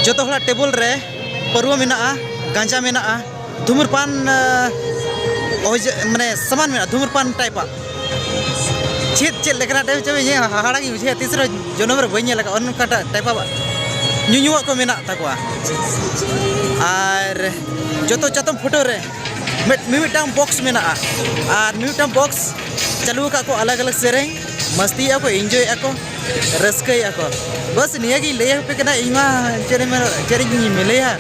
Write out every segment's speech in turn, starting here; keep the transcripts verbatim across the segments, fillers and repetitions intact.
ᱡᱚᱛᱚ ᱦᱚᱲᱟᱜ ᱴᱮᱵᱚᱞ ᱨᱮ ᱯᱟᱹᱨᱣᱟᱹ ᱢᱮᱱᱟᱜᱼᱟ, ᱜᱟᱸᱡᱟ ᱢᱮᱱᱟᱜᱼᱟ, ᱫᱷᱩᱢᱨᱯᱟᱱ, ᱟᱸ, ᱚᱡᱮ-, ᱢᱟᱱᱮ ᱥᱟᱢᱟᱱ ᱢᱮᱱᱟᱜᱼᱟ, ᱫᱷᱩᱢᱨᱯᱟᱱ ᱴᱟᱭᱤᱯᱟᱜ᱾ ᱪᱮᱫ ᱪᱮᱫ ᱞᱮᱠᱟᱱᱟᱜ ᱴᱟᱭᱤᱯ ᱪᱚ ᱤᱧ ᱦᱟᱦᱟᱲᱟ ᱜᱤᱧ ᱵᱩᱡᱷᱟᱹᱣᱟ, ᱛᱤᱥ ᱨᱮᱦᱚᱸ ᱡᱚᱱᱚᱢ ᱨᱮ ᱵᱟᱹᱧ ᱧᱮᱞ ᱟᱠᱟᱫᱼᱟ ᱚᱱᱠᱟᱴᱟᱜ ᱴᱟᱭᱤᱯᱟᱜ ᱧᱩᱧᱩᱣᱟᱜ ᱠᱚ ᱢᱮᱱᱟᱜ ᱛᱟᱠᱚᱣᱟ᱾ ᱟᱨ ᱡᱚᱛᱚ ᱪᱟᱛᱚᱢ ᱯᱷᱳᱴᱳ ᱨᱮ ᱢᱤᱫ, ᱢᱤᱢᱤᱫᱴᱟᱝ ᱵᱚᱠᱥ ᱢᱮᱱᱟᱜᱼᱟ, ᱟᱨ ᱢᱤᱢᱤᱫᱴᱟᱝ ᱵᱚᱠᱥ ᱪᱟᱹᱞᱩ ᱟᱠᱟᱫ ᱠᱚ ᱟᱞᱟᱜᱽ ᱟᱞᱟᱜᱽ ᱥᱮᱨᱮᱧ, ᱢᱟᱥᱛᱤᱭᱮᱫᱼᱟ ᱠᱚ, ᱮᱱᱡᱚᱭᱮᱫᱼᱟ ᱠᱚ, ᱨᱟᱹᱥᱠᱟᱹᱭᱮᱫᱼᱟ ᱠᱚ᱾ ᱵᱟᱥ ᱱᱤᱭᱟᱹᱜᱤᱧ ᱞᱟᱹᱭ ᱟᱯᱮ ᱠᱟᱱᱟ, ᱤᱧ ᱢᱟ ᱪᱮᱫ ᱤᱧ ᱢᱮᱱᱟ, ᱪᱮᱫ ᱤᱧ ᱞᱟᱹᱭᱟ᱾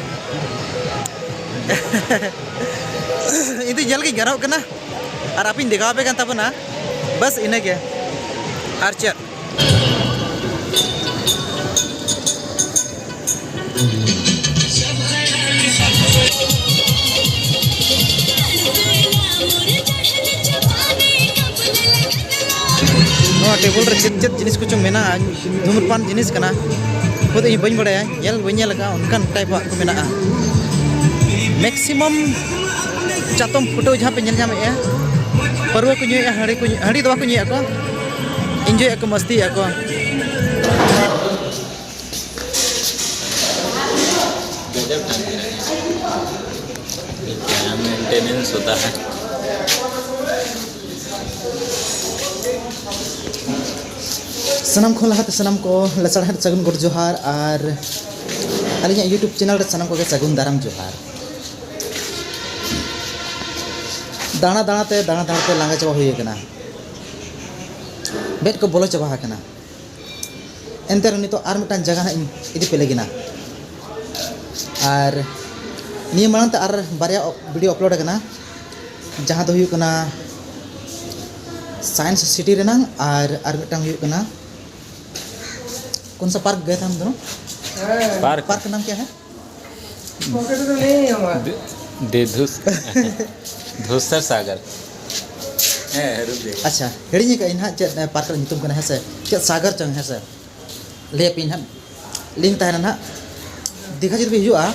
ᱤᱧ ᱫᱚ ᱧᱮᱞ ᱜᱤᱧ ᱜᱟᱱᱚᱜ ᱠᱟᱱᱟ ᱟᱨ ᱟᱯᱮᱧ ᱫᱮᱠᱷᱟᱣ ᱟᱯᱮ ᱠᱟᱱ ᱛᱟᱵᱚᱱᱟ, ᱵᱟᱥ ᱤᱱᱟᱹᱜᱮ, ᱟᱨ ᱪᱮᱫ᱾ ᱱᱚᱣᱟ ᱴᱮᱵᱚᱞ ᱨᱮ ᱪᱮᱫ ᱪᱮᱫ ᱡᱤᱱᱤᱥ ᱠᱚᱪᱚᱝ ᱢᱮᱱᱟᱜᱼᱟ, ᱫᱷᱩᱢᱨᱯᱟᱱ ᱡᱤᱱᱤᱥ ᱠᱟᱱᱟ, ᱠᱷᱩᱫ ᱤᱧ ᱵᱟᱹᱧ ᱵᱟᱲᱟᱭᱟ, ᱧᱮᱞ ᱵᱟᱹᱧ ᱧᱮᱞ ᱟᱠᱟᱫᱼᱟ, ᱚᱱᱠᱟᱱ ᱴᱟᱭᱤᱯᱟᱜ ᱠᱚ ᱢᱮᱱᱟᱜᱼᱟ᱾ ᱢᱮᱠᱥᱤᱢᱟᱢ ᱪᱟᱛᱚᱢ ᱯᱷᱩᱴᱟᱹᱣ ᱡᱟᱦᱟᱸ ᱯᱮ ᱧᱮᱞ ᱧᱟᱢᱮᱫᱼᱟ, ᱯᱟᱹᱨᱣᱟᱹ ᱠᱚ ᱧᱩᱭᱮᱫᱼᱟ, ᱦᱟᱺᱰᱤ ᱠᱚ ᱧᱩ-, ᱦᱟᱺᱰᱤ ᱫᱚ ᱵᱟᱠᱚ ᱧᱩᱭᱮᱫᱼᱟ ᱠᱚ, ᱮᱱᱡᱚᱭᱮᱫᱼᱟ ᱠᱚ, ᱢᱟᱥᱛᱤᱭᱮᱫᱼᱟ ᱠᱚ᱾ गजब ढंग है। क्या मेंटेनेंस होता है। ᱥᱟᱱᱟᱢ ᱠᱷᱚᱱ ᱞᱟᱦᱟᱛᱮ ᱥᱟᱱᱟᱢ ᱠᱚ ᱞᱟᱥᱟᱲᱦᱮᱫ ᱥᱟᱹᱜᱩᱱ ᱜᱚᱰ ᱡᱚᱦᱟᱨ ᱟᱨ ᱟᱹᱞᱤᱧᱟᱜ YouTube ᱪᱮᱱᱮᱞ ᱨᱮ ᱥᱟᱱᱟᱢ ᱠᱚᱜᱮ ᱥᱟᱹᱜᱩᱱ ᱫᱟᱨᱟᱢ ᱡᱚᱦᱟᱨ᱾ ᱫᱟᱬᱟ ᱫᱟᱬᱟᱛᱮ, ᱫᱟᱬᱟ ᱫᱟᱬᱟᱛᱮ ᱞᱟᱸᱜᱟ ᱪᱟᱵᱟ ᱦᱩᱭ ᱟᱠᱟᱱᱟ, ᱢᱮᱫ ᱠᱚ ᱵᱚᱞᱚ ᱪᱟᱵᱟ ᱟᱠᱟᱱᱟ᱾ ᱮᱱᱛᱮ ᱨᱮᱦᱚᱸ ᱱᱤᱛᱚᱜ ᱟᱨ ᱢᱤᱫᱴᱟᱝ ᱡᱟᱭᱜᱟ ᱦᱟᱸᱜ ᱤᱧ ᱤᱫᱤ ᱯᱮ ᱞᱟᱹᱜᱤᱫ ᱱᱟ᱾ ᱟᱨ ᱱᱤᱭᱟᱹ ᱢᱟᱲᱟᱝ ᱛᱮ ᱟᱨ ᱵᱟᱨᱭᱟ video upload ᱟᱠᱟᱱᱟ, ᱡᱟᱦᱟᱸ ᱫᱚ ᱦᱩᱭᱩᱜ ᱠᱟᱱᱟ Science City ᱨᱮᱱᱟᱝ, ᱟᱨ ᱟᱨ ᱢᱤᱫᱴᱟᱝ ᱦᱩᱭᱩᱜ ᱠᱟᱱᱟ, कौन सा पार्क गए थे हम दोनों? पार्क। पार्क का नाम क्या है? पॉकेट में नहीं है हमारे। दे-, दे धूस-, धूसर सागर। ᱦᱮᱸ, ᱦᱟᱹᱨᱩᱵ ᱡᱟᱭᱜᱟ᱾ ᱟᱪᱪᱷᱟ, ᱦᱤᱲᱤᱧ ᱟᱠᱟᱫ ᱟᱹᱧ ᱱᱟᱦᱟᱜ ᱪᱮᱫ, ᱮ, ᱯᱟᱨᱠ ᱨᱮᱱᱟᱜ ᱧᱩᱛᱩᱢ ᱠᱟᱱᱟ, ᱦᱮᱸ ᱥᱮ? ᱪᱮᱫ ᱥᱟᱜᱚᱨ ᱪᱚᱝ, ᱦᱮᱸ ᱥᱮ? ᱞᱟᱹᱭ ᱟᱯᱮᱭᱟᱹᱧ ᱱᱟᱦᱟᱜ, link ᱛᱟᱦᱮᱱᱟ ᱱᱟᱦᱟᱜ᱾ ᱫᱤᱜᱷᱟ ᱡᱩᱫᱤ ᱯᱮ ᱦᱤᱡᱩᱜᱼᱟ,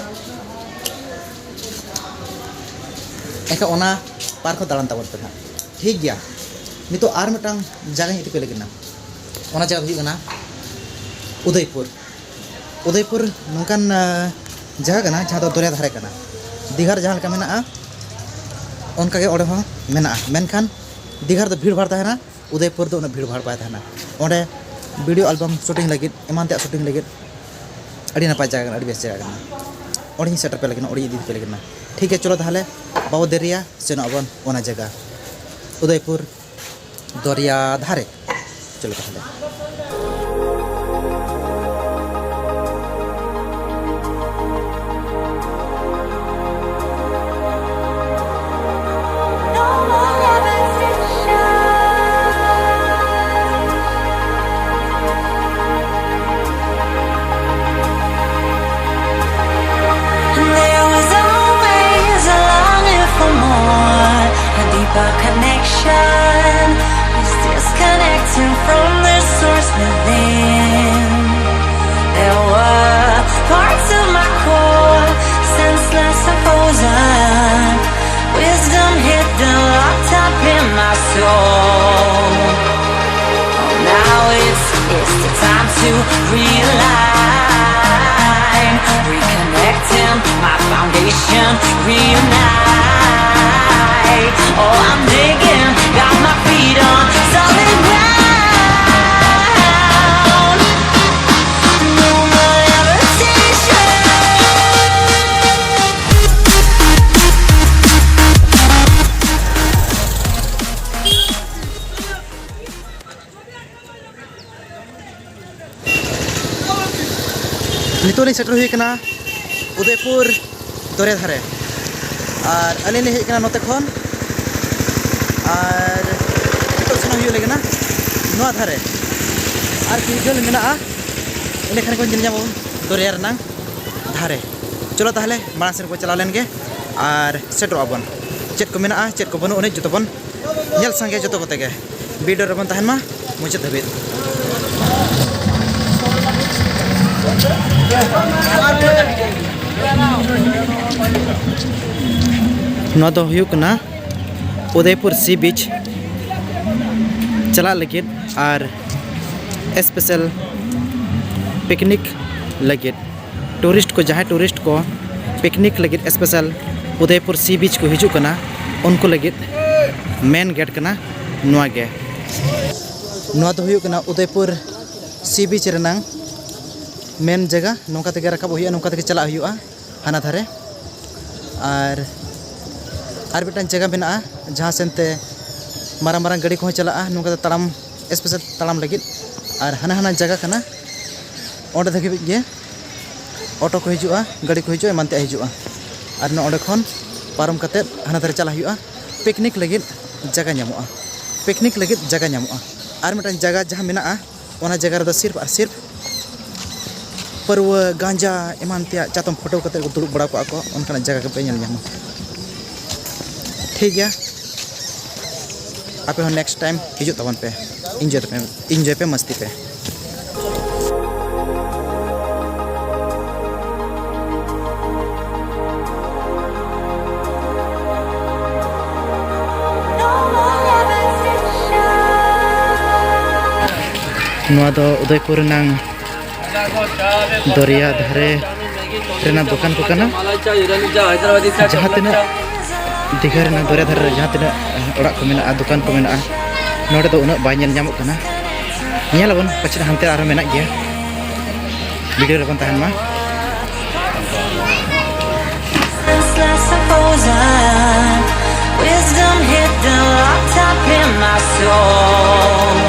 ᱮᱱᱠᱷᱟᱱ ᱚᱱᱟ ᱯᱟᱨᱠ ᱦᱚᱸ ᱫᱟᱬᱟᱱ ᱛᱟᱵᱚᱱ ᱯᱮ ᱱᱟᱦᱟᱜ, ᱴᱷᱤᱠ ᱜᱮᱭᱟ? ᱱᱤᱛᱚᱜ ᱟᱨ ᱢᱤᱫᱴᱟᱝ ᱡᱟᱭᱜᱟᱧ ᱤᱫᱤ ᱯᱮ ᱞᱟᱹᱜᱤᱫ ᱱᱟ, ᱚᱱᱟ ᱡᱟᱭᱜᱟ ᱫᱚ ᱦᱩᱭᱩᱜ ᱠᱟᱱᱟ ᱩᱫᱚᱭᱯᱩᱨ᱾ ᱩᱫᱚᱭᱯᱩᱨ ᱱᱚᱝᱠᱟᱱ ᱡᱟᱭᱜᱟ ᱠᱟᱱᱟ ᱡᱟᱦᱟᱸ ᱫᱚ ᱫᱚᱨᱭᱟ ᱫᱷᱟᱨᱮ ᱠᱟᱱᱟ᱾ ᱫᱤᱜᱷᱟ ᱨᱮ ᱡᱟᱦᱟᱸ ᱞᱮᱠᱟ ᱢᱮᱱᱟᱜᱼᱟ, ᱚᱱᱠᱟᱜᱮ ᱚᱸᱰᱮ ᱦᱚᱸ ᱢᱮᱱᱟᱜᱼᱟ᱾ ᱢᱮᱱᱠᱷᱟᱱ ᱫᱤᱜᱷᱟ ᱨᱮᱫᱚ ᱵᱷᱤᱲ ᱵᱷᱟᱲ ᱛᱟᱦᱮᱱᱟ, ᱩᱫᱚᱭᱯᱩᱨ ᱫᱚ ᱩᱱᱟᱹᱜ ᱵᱷᱤᱲ ᱵᱷᱟᱲ ᱵᱟᱭ ᱛᱟᱦᱮᱱᱟ᱾ ᱚᱸᱰᱮ ᱵᱷᱤᱰᱤᱭᱳ ᱟᱞᱵᱟᱢ ᱥᱩᱴᱤᱝ ᱞᱟᱹᱜᱤᱫ, ᱮᱢᱟᱱ ᱛᱮᱭᱟᱜ ᱥᱩᱴᱤᱝ ᱞᱟᱹᱜᱤᱫ ᱟᱹᱰᱤ ᱱᱟᱯᱟᱭ ᱡᱟᱭᱜᱟ ᱠᱟᱱᱟ, ᱟᱹᱰᱤ ᱵᱮᱥ ᱡᱟᱭᱜᱟ ᱠᱟᱱᱟ᱾ ᱚᱸᱰᱮᱧ ᱥᱮᱴᱮᱨ ᱯᱮ ᱞᱟᱹᱜᱤᱫ, ᱚᱸᱰᱮᱧ ᱤᱫᱤ ᱯᱮ ᱞᱟᱹᱜᱤᱫ᱾ ᱴᱷᱤᱠ ᱜᱮᱭᱟ, ᱪᱚᱞᱚ ᱛᱟᱦᱚᱞᱮ ᱵᱟᱵᱚ ᱫᱮᱨᱤᱭᱟ, ᱥᱮᱱᱚᱜ ᱟᱵᱚᱱ ᱚᱱᱟ ᱡᱟᱭᱜᱟ, ᱩᱫᱚᱭᱯᱩᱨ ᱫᱚᱨᱭᱟ ᱫᱷᱟᱨᱮ᱾ ᱪᱚᱞᱚ ᱛᱟᱦᱚᱞᱮ᱾ There was always a longing for more, a deeper connection, this disconnecting from the source within. There were parts of my core, senseless and frozen, wisdom hidden, locked up in my soul. Now it's, it's the time to realign, reconnecting, my foundation reunite. Oh, I'm digging, got my feet on solid ground. No more levitation. ᱱᱤᱛᱚᱜ ᱞᱤᱧ ᱥᱮᱴᱮᱨ ᱦᱩᱭ ᱠᱟᱱᱟ ᱩᱫᱚᱭᱯᱩᱨ ᱫᱚᱨᱭᱟ ᱫᱷᱟᱨᱮ, ᱟᱨ ᱟᱹᱞᱤᱧ ᱞᱤᱧ ᱦᱮᱡ ᱠᱟᱱᱟ ᱱᱚᱛᱮ ᱠᱷᱚᱱ, ᱟᱨ ᱱᱤᱛᱚᱜ ᱥᱮᱱᱚᱜ ᱦᱩᱭᱩᱜ ᱞᱟᱹᱜᱤᱫ ᱠᱟᱱᱟ ᱱᱚᱣᱟ ᱫᱷᱟᱨᱮ, ᱟᱨ ᱠᱤᱪᱷᱩ ᱡᱷᱟᱹᱞ ᱢᱮᱱᱟᱜᱼᱟ, ᱮᱸᱰᱮᱠᱷᱟᱱ ᱠᱚ ᱧᱮᱞ ᱧᱟᱢᱟᱵᱚᱱ ᱫᱚᱨᱭᱟ ᱨᱮᱱᱟᱝ ᱫᱷᱟᱨᱮ᱾ ᱪᱚᱞᱚ ᱛᱟᱦᱚᱞᱮ ᱢᱟᱲᱟᱝ ᱥᱮᱫ ᱵᱚᱱ ᱪᱟᱞᱟᱣ ᱞᱮᱱ ᱜᱮ ᱟᱨ ᱥᱮᱴᱮᱨᱚᱜ ᱟᱵᱚᱱ᱾ ᱪᱮᱫ ᱠᱚ ᱢᱮᱱᱟᱜᱼᱟ, ᱪᱮᱫ ᱠᱚ ᱵᱟᱹᱱᱩᱜᱼᱟ, ᱩᱱᱤ ᱡᱚᱛᱚ ᱵᱚᱱ ᱧᱮᱞ ᱥᱟᱸᱜᱮ ᱡᱚᱛᱚ ᱠᱚᱛᱮ ᱜᱮ᱾ ᱵᱷᱤᱰᱤᱭᱳ ᱨᱮᱵᱚᱱ ᱛᱟᱦᱮᱱ ᱢᱟ ᱢᱩᱪᱟᱹᱫ ᱫᱷᱟᱹᱵᱤᱡ᱾ ᱱᱚᱣᱟ ᱫᱚ ᱦᱩᱭᱩᱜ ᱠᱟᱱᱟ ᱩᱫᱚᱭᱯᱩᱨ ᱥᱤ ᱵᱤᱪ ᱪᱟᱞᱟᱜ ᱞᱟᱹᱜᱤᱫ ᱟᱨ ᱥᱯᱮᱥᱟᱞ ᱯᱤᱠᱱᱤᱠ ᱞᱟᱹᱜᱤᱫ, ᱴᱩᱨᱤᱥᱴ ᱠᱚ, ᱡᱟᱦᱟᱸᱭ ᱴᱩᱨᱤᱥᱴ ᱠᱚ ᱯᱤᱠᱱᱤᱠ ᱞᱟᱹᱜᱤᱫ ᱥᱯᱮᱥᱟᱞ ᱩᱫᱚᱭᱯᱩᱨ ᱥᱤ ᱵᱤᱪ ᱠᱚ ᱦᱤᱡᱩᱜ ᱠᱟᱱᱟ, ᱩᱱᱠᱩ ᱞᱟᱹᱜᱤᱫ ᱢᱮᱱ ᱜᱮᱴ ᱠᱟᱱᱟ ᱱᱚᱣᱟ ᱜᱮ᱾ ᱱᱚᱣᱟ ᱫᱚ ᱦᱩᱭᱩᱜ ᱠᱟᱱᱟ ᱩᱫᱚᱭᱯᱩᱨ ᱥᱤ ᱵᱤᱪ ᱨᱮᱱᱟᱝ ᱢᱮᱱ ᱡᱟᱭᱜᱟ᱾ ᱱᱚᱝᱠᱟ ᱛᱮᱜᱮ ᱨᱟᱠᱟᱵᱚᱜ ᱦᱩᱭᱩᱜᱼᱟ, ᱱᱚᱝᱠᱟ ᱛᱮᱜᱮ ᱪᱟᱞᱟᱜ ᱦᱩᱭᱩᱜᱼᱟ ᱦᱟᱱᱟ ᱫᱷᱟᱨᱮ᱾ ᱟᱨ ᱟᱨ ᱢᱤᱫᱴᱟᱝ ᱡᱟᱭᱜᱟ ᱢᱮᱱᱟᱜᱼᱟ, ᱡᱟᱦᱟᱸ ᱥᱮᱱ ᱛᱮ ᱢᱟᱨᱟᱝ ᱢᱟᱨᱟᱝ ᱜᱟᱹᱰᱤ ᱠᱚᱦᱚᱸ ᱪᱟᱞᱟᱜᱼᱟ, ᱱᱚᱝᱠᱟ ᱛᱮ ᱛᱟᱲᱟᱢ, ᱥᱯᱮᱥᱟᱞ ᱛᱟᱲᱟᱢ ᱞᱟᱹᱜᱤᱫ᱾ ᱟᱨ ᱦᱟᱱᱟ ᱦᱟᱱᱟ ᱡᱟᱭᱜᱟ ᱠᱟᱱᱟ, ᱚᱸᱰᱮ ᱫᱷᱟᱹᱵᱤᱡ ᱜᱮ ᱚᱴᱳ ᱠᱚ ᱦᱤᱡᱩᱜᱼᱟ, ᱜᱟᱹᱰᱤ ᱠᱚ ᱦᱤᱡᱩᱜᱼᱟ, ᱮᱢᱟᱱ ᱛᱮᱭᱟᱜ ᱦᱤᱡᱩᱜᱼᱟ᱾ ᱟᱨ ᱱᱚᱜᱼᱚ ᱱᱚᱸᱰᱮ ᱠᱷᱚᱱ ᱯᱟᱨᱚᱢ ᱠᱟᱛᱮᱫ ᱦᱟᱱᱟ ᱫᱷᱟᱨᱮ ᱪᱟᱞᱟᱜ ᱦᱩᱭᱩᱜᱼᱟ᱾ ᱯᱤᱠᱱᱤᱠ ᱞᱟᱹᱜᱤᱫ ᱡᱟᱭᱜᱟ ᱧᱟᱢᱚᱜᱼᱟ, ᱯᱤᱠᱱᱤᱠ ᱞᱟᱹᱜᱤᱫ ᱡᱟᱭᱜᱟ ᱧᱟᱢᱚᱜᱼᱟ᱾ ᱟᱨ ᱢᱤᱫᱴᱟᱝ ᱡᱟᱭᱜᱟ ᱡᱟᱦᱟᱸ ᱢᱮᱱᱟᱜᱼᱟ, ᱚᱱᱟ ᱡᱟᱭᱜᱟ ᱨᱮᱫᱚ ᱥᱤᱨᱯ ᱟᱨ ᱥᱤᱨᱯ ᱯᱟᱹᱨᱣᱟᱹ, ᱜᱟᱸᱡᱟ ᱮᱢᱟᱱ ᱛᱮᱭᱟᱜ ᱪᱟᱛᱚᱢ ᱯᱷᱟᱹᱴᱟᱹᱣ ᱠᱟᱛᱮᱫ ᱠᱚ ᱫᱩᱲᱩᱵ ᱵᱟᱲᱟ ᱠᱚᱜᱼᱟ ᱠᱚ, ᱚᱱᱠᱟᱱᱟᱜ ᱡᱟᱭᱜᱟ ᱜᱮᱯᱮ ᱧᱮᱞ ᱧᱟᱢᱟ᱾ ᱴᱷᱤᱠ ᱜᱮᱭᱟ, ᱟᱯᱮ ᱦᱚᱸ ᱱᱮᱠᱥᱴ ᱴᱟᱭᱤᱢ ᱦᱤᱡᱩᱜ ᱛᱟᱵᱚᱱ ᱯᱮ, ᱤᱱᱡᱚᱭ ᱯᱮ, ᱤᱱᱡᱚᱭ ᱯᱮ, ᱢᱟᱥᱛᱤ ᱯᱮ᱾ ᱱᱚᱣᱟ ᱫᱚ ᱩᱫᱚᱭᱯᱩᱨ ᱨᱮᱱᱟᱝ ᱫᱚᱨᱭᱟ ᱫᱷᱟᱨᱮ ᱨᱮᱱᱟᱜ ᱫᱚᱠᱟᱱ ᱠᱚ ᱠᱟᱱᱟ᱾ ᱡᱟᱦᱟᱸ ᱛᱤᱱᱟᱹᱜ ᱫᱤᱜᱷᱟ ᱨᱮᱱᱟᱜ ᱫᱚᱨᱭᱟ ᱫᱷᱟᱨᱮ ᱨᱮ ᱡᱟᱦᱟᱸ ᱛᱤᱱᱟᱹᱜ ᱚᱲᱟᱜ ᱠᱚ ᱢᱮᱱᱟᱜᱼᱟ, ᱫᱚᱠᱟᱱ ᱠᱚ ᱢᱮᱱᱟᱜᱼᱟ, ᱱᱚᱰᱮ ᱫᱚ ᱩᱱᱟᱹᱜ ᱵᱟᱭ ᱧᱮᱞ ᱧᱟᱢᱚᱜ ᱠᱟᱱᱟ᱾ ᱧᱮᱞ ᱟᱵᱚᱱ ᱯᱟᱪᱷᱮ ᱦᱟᱱᱛᱮ ᱟᱨᱦᱚᱸ ᱢᱮᱱᱟᱜ ᱜᱮᱭᱟ᱾ ᱵᱷᱤᱰᱤᱭᱳ ᱨᱮᱵᱚᱱ ᱛᱟᱦᱮᱱ ᱢᱟ᱾ Wisdom hidden locked up in my soul.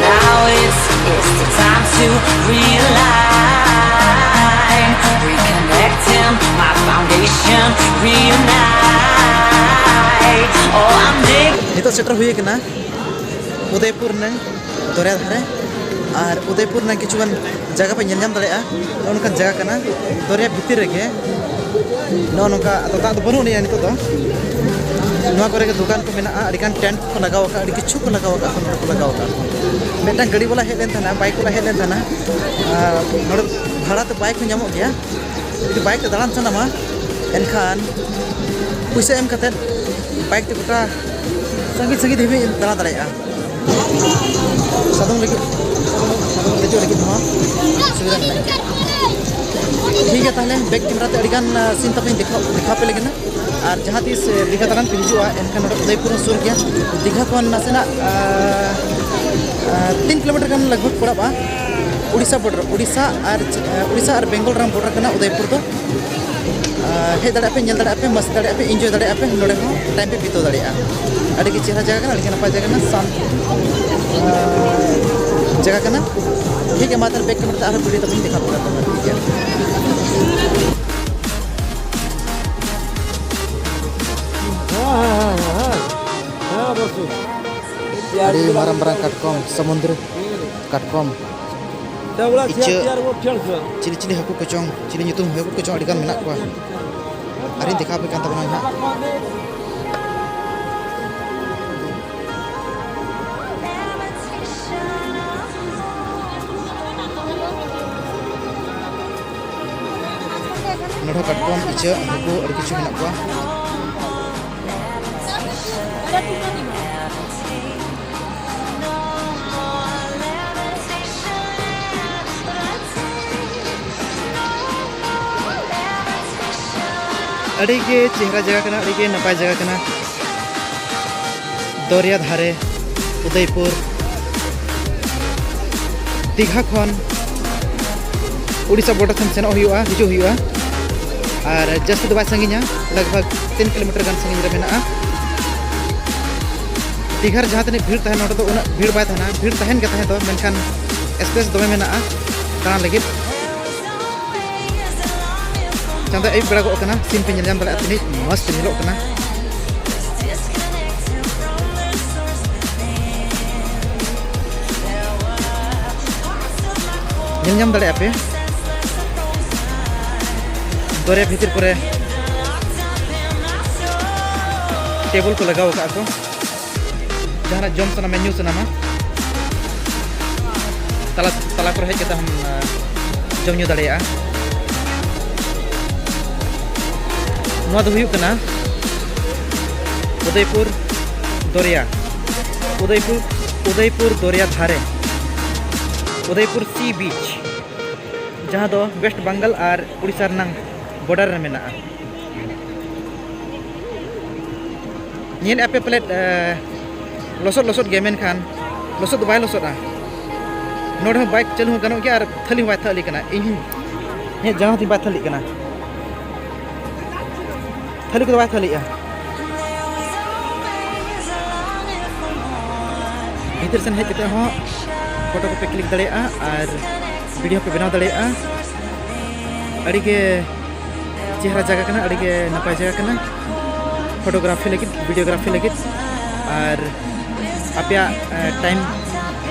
Now it's, it's the time to realign. Reconnecting my foundation, reunite. Oh, I'm digging. ᱱᱤᱛᱚᱜ ᱥᱮᱴᱮᱨ ᱦᱩᱭ ᱟᱠᱟᱱᱟ ᱩᱫᱚᱭᱯᱩᱨ ᱨᱮᱱᱟᱝ ᱫᱚᱨᱭᱟ ᱫᱷᱟᱨᱮ᱾ ᱟᱨ ᱩᱫᱚᱭᱯᱩᱨ ᱨᱮᱱᱟᱝ ᱠᱤᱪᱷᱩᱜᱟᱱ ᱡᱟᱭᱜᱟ ᱯᱮ ᱧᱮᱞ ᱧᱟᱢ ᱫᱟᱲᱮᱭᱟᱜᱼᱟ᱾ ᱱᱚᱜᱼᱚ ᱱᱚᱝᱠᱟᱱ ᱡᱟᱭᱜᱟ ᱠᱟᱱᱟ ᱫᱚᱨᱭᱟ ᱵᱷᱤᱛᱤᱨ ᱨᱮᱜᱮ᱾ ᱱᱚᱜᱼᱚ ᱱᱚᱝᱠᱟ, ᱟᱫᱚ ᱫᱟᱜ ᱫᱚ ᱵᱟᱹᱱᱩᱜ ᱟᱹᱱᱤᱡ ᱱᱤᱛᱚᱜ ᱫᱚ᱾ ᱱᱚᱣᱟ ᱠᱚᱨᱮ ᱜᱮ ᱫᱚᱠᱟᱱ ᱠᱚ ᱢᱮᱱᱟᱜᱼᱟ, ᱟᱹᱰᱤᱜᱟᱱ ᱴᱮᱱᱴ ᱠᱚ ᱞᱟᱜᱟᱣ ᱟᱠᱟᱫᱼᱟ, ᱟᱹᱰᱤ ᱠᱤᱪᱷᱩ ᱠᱚ ᱞᱟᱜᱟᱣ ᱟᱠᱟᱫᱼᱟ ᱠᱚ, ᱱᱚᱰᱮ ᱠᱚ ᱞᱟᱜᱟᱣ ᱟᱠᱟᱫᱼᱟ ᱠᱚ᱾ ᱢᱤᱫᱴᱟᱝ ᱜᱟᱹᱰᱤ ᱵᱟᱞᱟ ᱦᱮᱡ ᱞᱮᱱ ᱛᱟᱦᱮᱱᱟ, ᱵᱟᱭᱤᱠ ᱵᱟᱞᱟ ᱦᱮᱡ ᱞᱮᱱ ᱛᱟᱦᱮᱱᱟ᱾ ᱟᱨ ᱱᱚᱰᱮ ᱵᱷᱟᱲᱟ ᱛᱮ ᱵᱟᱭᱤᱠ ᱦᱚᱸ ᱧᱟᱢᱚᱜ ᱜᱮᱭᱟ᱾ ᱡᱩᱫᱤ ᱵᱟᱭᱤᱠ ᱛᱮ ᱫᱟᱬᱟᱱ ᱥᱟᱱᱟᱢᱟ, ᱮᱱᱠᱷᱟᱱ ᱯᱩᱭᱥᱟᱹ ᱮᱢ ᱠᱟᱛᱮᱫ ᱵᱟᱭᱤᱠ ᱛᱮ ᱜᱚᱴᱟ ᱥᱟᱺᱜᱤᱧ ᱥᱟᱺᱜᱤᱧ ᱫᱷᱟᱹᱵᱤᱡ ᱮᱢ ᱫᱟᱬᱟ ᱫᱟᱲᱮᱭᱟᱜᱼᱟ᱾ ᱥᱟᱫᱚᱢ ᱞᱟᱹᱜᱤᱫ, ᱥᱟᱫᱚᱢ ᱞᱟᱹᱜᱤᱫ ᱞᱟᱹᱜᱤᱫ ᱦᱚᱸ ᱥᱩᱵᱤᱫᱷᱟ ᱢᱮᱱᱟᱜ ᱜᱮᱭᱟ᱾ ᱴᱷᱤᱠ ᱜᱮᱭᱟ, ᱛᱟᱦᱚᱞᱮ ᱵᱮᱠ ᱠᱮᱢᱮᱨᱟ ᱛᱮ ᱟᱹᱰᱤ ᱜᱟᱱ ᱥᱤᱱ ᱛᱟᱯᱮ ᱫᱮᱠᱷᱟᱣ ᱫᱮᱠᱷᱟᱣ ᱯᱮ ᱞᱟᱹᱜᱤᱫ ᱱᱟ᱾ ᱟᱨ ᱡᱟᱦᱟᱸ ᱛᱤᱥ ᱫᱤᱜᱷᱟ ᱫᱟᱬᱟᱱ ᱯᱮ ᱦᱤᱡᱩᱜᱼᱟ, ᱮᱱᱠᱷᱟᱱ ᱱᱚᱰᱮ ᱩᱫᱚᱭᱯᱩᱨ ᱦᱚᱸ ᱥᱩᱨ ᱜᱮᱭᱟ᱾ ᱫᱤᱜᱷᱟ ᱠᱷᱚᱱ ᱱᱟᱥᱮᱱᱟᱜ ᱟᱨ ᱛᱤᱱ ᱠᱤᱞᱳᱢᱤᱴᱟᱨ ᱜᱟᱱ ᱞᱟᱜᱽ ᱵᱷᱟᱜᱽ ᱯᱟᱲᱟᱜᱼᱟ᱾ ᱩᱲᱤᱥᱥᱟ ᱵᱚᱰᱟᱨ, ᱩᱲᱤᱥᱥᱟ ᱟᱨ ᱩᱲᱤᱥᱥᱟ ᱟᱨ ᱵᱮᱝᱜᱚᱞ ᱨᱮᱱᱟᱜ ᱵᱚᱰᱟᱨ ᱠᱟᱱᱟ ᱩᱫᱚᱭᱯᱩᱨ ᱫᱚ᱾ ᱦᱮᱡ ᱫᱟᱲᱮᱭᱟᱜᱼᱟ ᱯᱮ, ᱧᱮᱞ ᱫᱟᱲᱮᱭᱟᱜᱼᱟ ᱯᱮ, ᱢᱟᱥᱛᱤ ᱫᱟᱲᱮᱭᱟᱜᱼᱟ ᱯᱮ, ᱤᱱᱡᱚᱭ ᱫᱟᱲᱮᱭᱟᱜᱼᱟ ᱯᱮ, ᱱᱚᱰᱮ ᱦᱚᱸ ᱴᱟᱭᱤᱢ ᱯᱮ ᱵᱤᱛᱟᱹᱣ ᱫᱟᱲᱮᱭᱟᱜᱼᱟ᱾ ᱟᱹᱰᱤ ᱜᱮ ᱪᱮᱦᱨᱟ ᱡᱟᱭᱜᱟ ᱠᱟᱱᱟ, ᱟᱹᱰᱤ ᱜᱮ ᱱᱟᱯᱟᱭ ᱡᱟᱭᱜᱟ ᱠᱟᱱᱟ, ᱥᱟᱱ ᱡᱟᱭᱜᱟ ᱠᱟᱱᱟ᱾ ᱴᱷᱤᱠ ᱜᱮᱭᱟ, ᱢᱟ ᱛᱟᱦᱚᱞᱮ ᱵᱮᱠ ᱠᱮᱢᱮᱨᱟ ᱛᱮ ᱟᱨᱦᱚᱸ ᱵᱷᱤᱰᱤᱭᱳ ᱛᱟᱵᱚᱱ ᱫᱮᱠᱷᱟᱣ ᱯᱮ ᱠᱟᱱᱟ᱾ ᱴᱷᱤᱠ ᱜᱮᱭᱟ᱾ ᱟᱹᱰᱤ ᱢᱟᱨᱟᱝ ᱢᱟᱨᱟᱝ ᱠᱟᱴᱠᱚᱢ, ᱥᱚᱢᱩᱫᱨᱚ ᱠᱟᱴᱠᱚᱢ, ᱤᱪᱟᱹᱜ, ᱪᱤᱞᱤ ᱪᱤᱞᱤ ᱦᱟᱹᱠᱩ ᱠᱚᱪᱚᱝ, ᱪᱤᱞᱤ ᱧᱩᱛᱩᱢ ᱦᱟᱹᱠᱩ ᱠᱚᱪᱚᱝ ᱟᱹᱰᱤ ᱜᱟᱱ ᱢᱮᱱᱟᱜ ᱠᱚᱣᱟ᱾ ᱟᱨᱤᱧ ᱫᱮᱠᱷᱟᱣ ᱟᱯᱮ ᱠᱟᱱ ᱛᱟᱵᱚᱱᱟ ᱱᱟᱦᱟᱜ᱾ ᱱᱚᱰᱮ ᱦᱚᱸ ᱠᱟᱴᱠᱚᱢ, ᱤᱪᱟᱹᱜ, ᱦᱟᱹᱠᱩ ᱟᱹᱰᱤ ᱠᱤᱪᱷᱩ ᱢᱮᱱᱟᱜ ᱠᱚᱣᱟ᱾ ᱟᱹᱰᱤ ᱜᱮ ᱪᱮᱦᱨᱟ ᱡᱟᱭᱜᱟ ᱠᱟᱱᱟ, ᱟᱹᱰᱤ ᱜᱮ ᱱᱟᱯᱟᱭ ᱡᱟᱭᱜᱟ ᱠᱟᱱᱟ᱾ ᱫᱚᱨᱭᱟ ᱫᱷᱟᱨᱮ, ᱩᱫᱚᱭᱯᱩᱨ, ᱫᱤᱜᱷᱟ ᱠᱷᱚᱱ ᱩᱲᱤᱥᱥᱟ ᱵᱚᱰᱟᱨ ᱥᱮᱱ ᱥᱮᱱᱚᱜ ᱦᱩᱭᱩᱜᱼᱟ, ᱦᱤᱡᱩᱜ ᱦᱩᱭᱩᱜᱼᱟ᱾ ᱟᱨ ᱡᱟᱹᱥᱛᱤ ᱫᱚ ᱵᱟᱭ ᱥᱟᱺᱜᱤᱧᱟ, ᱞᱟᱜᱽ ᱵᱷᱟᱜᱽ ᱛᱤᱱ ᱠᱤᱞᱳᱢᱤᱴᱟᱨ ᱜᱟᱱ ᱥᱟᱺᱜᱤᱧ ᱨᱮ ᱢᱮᱱᱟᱜᱼᱟ᱾ ᱫᱤᱜᱷᱟ ᱨᱮ ᱡᱟᱦᱟᱸ ᱛᱤᱱᱟᱹᱜ ᱵᱷᱤᱲ ᱛᱟᱦᱮᱱ, ᱱᱚᱰᱮ ᱫᱚ ᱩᱱᱟᱹᱜ ᱵᱷᱤᱲ ᱵᱟᱭ ᱛᱟᱦᱮᱱᱟ᱾ ᱵᱷᱤᱲ ᱛᱟᱦᱮᱱ ᱜᱮ ᱛᱟᱦᱮᱸ ᱫᱚ, ᱢᱮᱱᱠᱷᱟᱱ ᱥᱯᱮᱥ ᱫᱚᱢᱮ ᱢᱮᱱᱟᱜᱼᱟ ᱫᱟᱬᱟᱱ ᱞᱟᱹᱜᱤᱫ᱾ ᱪᱟᱸᱫᱚ ᱟᱹᱭᱩᱵ ᱵᱮᱲᱟ ᱜᱚᱫ ᱠᱟᱱᱟ, ᱥᱤᱱ ᱯᱮ ᱧᱮᱞ ᱧᱟᱢ ᱫᱟᱲᱮᱭᱟᱜᱼᱟ, ᱛᱤᱱᱟᱹᱜ ᱢᱚᱡᱽ ᱛᱮ ᱧᱮᱞᱚᱜ ᱠᱟᱱᱟ᱾ ᱧᱮᱞ ᱧᱟᱢ ᱫᱟᱲᱮᱭᱟᱜᱼᱟ ᱯᱮ, ᱫᱚᱨᱭᱟ ᱵᱷᱤᱛᱤᱨ ᱠᱚᱨᱮ ᱴᱮᱵᱚᱞ ᱠᱚ ᱞᱟᱜᱟᱣ ᱟᱠᱟᱫᱼᱟ ᱠᱚ᱾ ᱡᱟᱦᱟᱱᱟᱜ ᱡᱚᱢ ᱥᱟᱱᱟᱢᱟ, ᱧᱩ ᱥᱟᱱᱟᱢᱟ, ᱛᱟᱞᱟ ᱛᱟᱞᱟ ᱠᱚᱨᱮ ᱦᱮᱡ ᱠᱟᱛᱮ ᱦᱚᱸᱢ, ᱟ, ᱡᱚᱢ ᱧᱩ ᱫᱟᱲᱮᱭᱟᱜᱼᱟ᱾ ᱱᱚᱣᱟ ᱫᱚ ᱦᱩᱭᱩᱜ ᱠᱟᱱᱟ ᱩᱫᱚᱭᱯᱩᱨ ᱫᱚᱨᱭᱟ, ᱩᱫᱚᱭᱯᱩᱨ, ᱩᱫᱚᱭᱯᱩᱨ ᱫᱚᱨᱭᱟ ᱫᱷᱟᱨᱮ᱾ ᱩᱫᱚᱭᱯᱩᱨ ᱥᱤ ᱵᱤᱪ, ᱡᱟᱦᱟᱸ ᱫᱚ ᱳᱭᱮᱥᱴ ᱵᱟᱝᱜᱟᱞ ᱟᱨ ᱩᱲᱤᱥᱥᱟ ᱨᱮᱱᱟᱝ ᱵᱚᱰᱟᱨ ᱨᱮ ᱢᱮᱱᱟᱜᱼᱟ᱾ ᱧᱮᱞᱮᱫᱼᱟ ᱯᱮ ᱯᱟᱞᱮᱫ, ᱮ, ᱞᱚᱥᱚᱫ ᱞᱚᱥᱚᱫ ᱜᱮᱭᱟ, ᱢᱮᱱᱠᱷᱟᱱ ᱞᱚᱥᱚᱫ ᱫᱚ ᱵᱟᱭ ᱞᱚᱥᱚᱫᱼᱟ᱾ ᱱᱚᱰᱮ ᱦᱚᱸ ᱵᱟᱭᱤᱠ ᱪᱟᱹᱞᱩ ᱦᱚᱸ ᱜᱟᱱᱚᱜ ᱜᱮᱭᱟ ᱟᱨ ᱛᱷᱟᱹᱞᱤ ᱦᱚᱸ ᱵᱟᱭ ᱛᱷᱟᱹᱞᱤ ᱠᱟᱱᱟ᱾ ᱤᱧ ᱦᱚᱸ ᱤᱧᱟᱹᱜ ᱡᱟᱸᱜᱟ ᱦᱚᱸ ᱛᱤᱧ ᱵᱟᱭ ᱛᱷᱟᱹᱞᱤᱜ ᱠᱟᱱᱟ᱾ ᱛᱷᱟᱹᱞᱤ ᱠᱚᱫᱚ ᱵᱟᱭ ᱛᱷᱟᱹᱞᱤᱜᱼᱟ᱾ ᱵᱷᱤᱛᱤᱨ ᱥᱮᱱ ᱦᱮᱡ ᱠᱟᱛᱮ ᱦᱚᱸ ᱯᱷᱳᱴᱳ ᱠᱚᱯᱮ ᱠᱞᱤᱠ ᱫᱟᱲᱮᱭᱟᱜᱼᱟ ᱟᱨ ᱵᱷᱤᱰᱤᱭᱳ ᱯᱮ ᱵᱮᱱᱟᱣ ᱫᱟᱲᱮᱭᱟᱜᱼᱟ᱾ ᱟᱹᱰᱤ ᱜᱮ ᱪᱮᱦᱨᱟ ᱡᱟᱭᱜᱟ ᱠᱟᱱᱟ, ᱟᱹᱰᱤ ᱜᱮ ᱱᱟᱯᱟᱭ ᱡᱟᱭᱜᱟ ᱠᱟᱱᱟ ᱯᱷᱳᱴᱳᱜᱨᱟᱯᱷᱤ ᱞᱟᱹᱜᱤᱫ, ᱵᱷᱤᱰᱤᱭᱳᱜᱨᱟᱯᱷᱤ ᱞᱟᱹᱜᱤᱫ ᱟᱨ ᱟᱯᱮᱭᱟᱜ, ᱮ, ᱴᱟᱭᱤᱢ